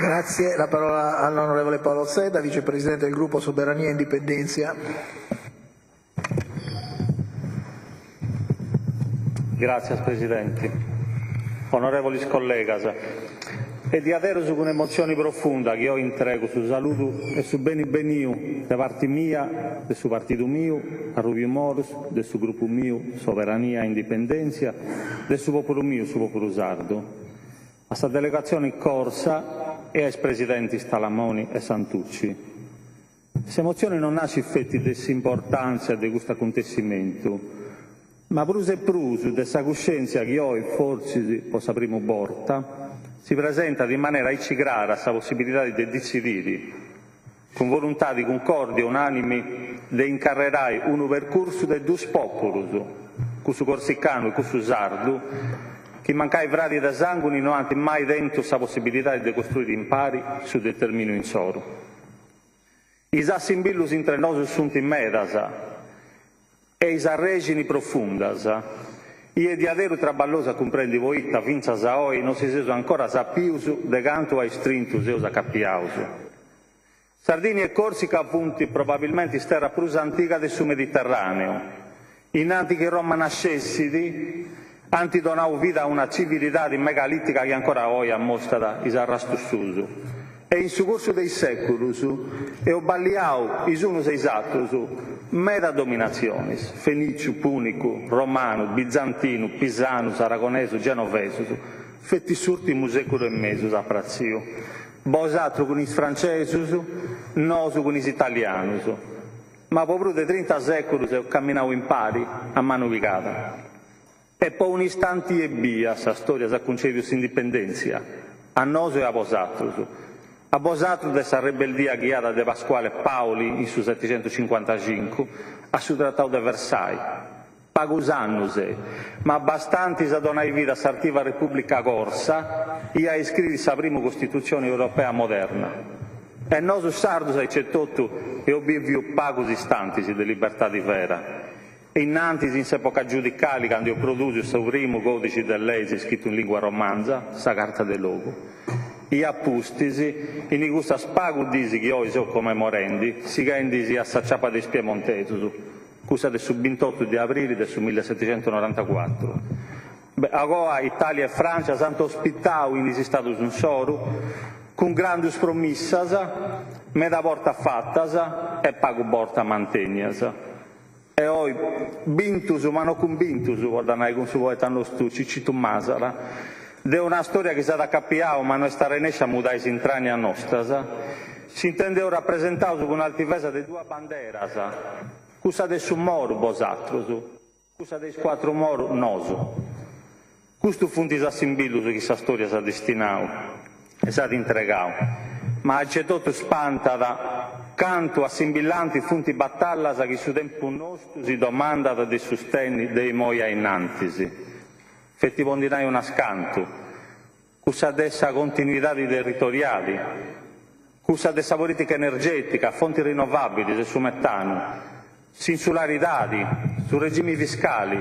Grazie. La parola all'onorevole Paolo Zedda, vicepresidente del gruppo Soberania e Indipendentzia. Gràtzias Presidenti. Onorèvolis collegas, est diaderus cun emotzioni profunda chi oi intregu su saludu e su beni beniu de parti mia, de su partidu miu, Arrubiu Morus, de su grupu miu, Soberania e Indipendèntzia, de su pòpulu miu, su pòpulu sardu, a sa delegatzioni corsa e a is presidentis Talamoni e Santucci. S'emotzioni non nascit feti de s'importàntzia de custu acuntessimentu, ma prus e prus de sa cuscèntzia chi oi, fortzis po sa primu borta, si presentat in manera aici crara sa possibilidadi de ditzidiri, cun voluntadi cuncordi e unànimi, de incarrerai unu percursu de dus pòpulus, cussu corsicanu e cussu sardu, chi mancai fradi de sànguni no ant mai tentu sa possibilidadi de costruiri impari su determinu insoru. Is assimbillus intre nosus sunt medas e is arrèxini profundas. I est diaderu traballosu a cumprendi poita fintzas a oi no si seus ancora sapius de cantu a istrintu seus acapiaus. Sardigna e Còrsica funt probabilmenti is terras prus antigas de su Mediterràneu. Innanti chi Roma nascessit, ant donau vida a una civilidadi megalìtica chi ancora oi ammostat is arrastus suus. E in su cursu de is sèculus eus balliau is unus e is atrus meda dominatzionis, fenìciu, pùnicu, romanu, bizantinu, pisanu, aragonesu, genovesus, feti s'ùrtimu sèculu e mesu s'at pratziu bosatrus cun is francesus, nosu cun is italianus. Ma po prus de trinta sèculus eus caminau impari, a manu pigada. E po un'istanti ebbia sa stòria s'at cuncèdiu s'indipendèntzia, a nosu e a bosatrus. A bosatrus de sa rebeldia ghiada de Pasquale Paoli in su seticentucincuantacincu a su Tratau de Versailles. Pagus annus, ma bastantis a donai vida a s'Artiva Repùblica Corsa i a iscriri sa primu Costitutzioni europea moderna. E nosus sardus aici etotu eus bìviu pagus istantis de libertadi vera. Innantis in s'època giudicali candu eus prodùsiu su primu còdixi de leis iscritu in lìngua romanza, sa Carta de Logu. I a pustis, in custas pagu dis chi oi seus commemorendi, sighendi-si a s'aciapa de is piemontesus, cussa de su bintotu de abrili de su milleseticentunorantacuatru. Beh, agoa Itàlia e Frància s'ant ospitau in is istadus insoru, cun grandus promissas, meda bortas fatas e pagu bortas mantènnias. E oi, bintus ma no cumbintus, po dda nai cun su poeta nostu Cicitu Masala, de una stòria chi s'at acapiau ma no est arrenèscia a mudai is intrànnias nostras, s'intendeus rapresentaus cun altivesa de duas banderas, cussa de su moru, bosatrus, cussa de is cuatru morus, nosu. Custus funt is assimbillus chi sa stòria s'at destinau e s'at intregau, ma aicetotu spantat cantu assimbillantis funt is batallas chi su tempus nostu si domandat de sustenni de imoi a innantis. Feti po ndi nai unas cantu, cussa de sa continuidadi territoriali, cussa de sa polìtica energètica, fontis rinnovàbilis e su metanu, s'insularidadi, su regimi fiscali,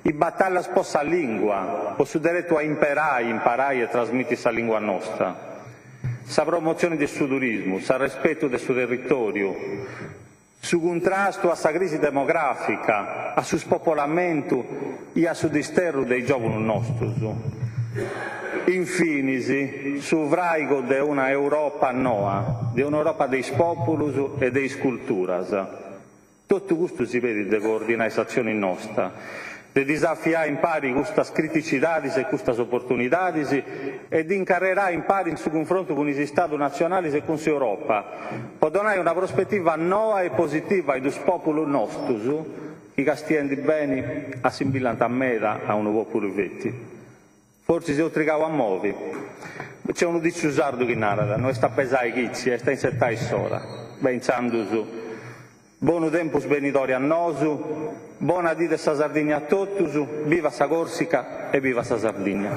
is batallas po sa lìngua, po su deretu a imperai, imparai e trasmiti sa lìngua nosta, sa promotzioni de su turismu, s'arrespetu de su territòriu, Su cuntrastu a sa crisi demogràfica, a su spopolamentu i a su disterru de is giòvunus nostus. Infinis, su fràigu de una Europa noa, de un'Europa de is pòpulus e de is culturas. Totu custu si pedit de coordinai s'atzioni nosta, de disafiai impari custas criticidadis e custas oportunidadis e de incarrerai impari in su cunfrontu cun is Istadus natzionalis e cun s'Europa, po donai una prospetiva noa e positiva a is dus pòpulus nostus chi, castiendi beni, assimbillant meda a unu pòpulu feti. Fortzis eus trigau a movi. Nc'est unu dìciu sardu chi narat, no est a pesai chitzi, est a insetai s'ora. Beh, intzandus, bonu tempus benidori a nosu, bona dì de sa Sardigna a totus, bivat sa Corsica e bivat sa Sardigna.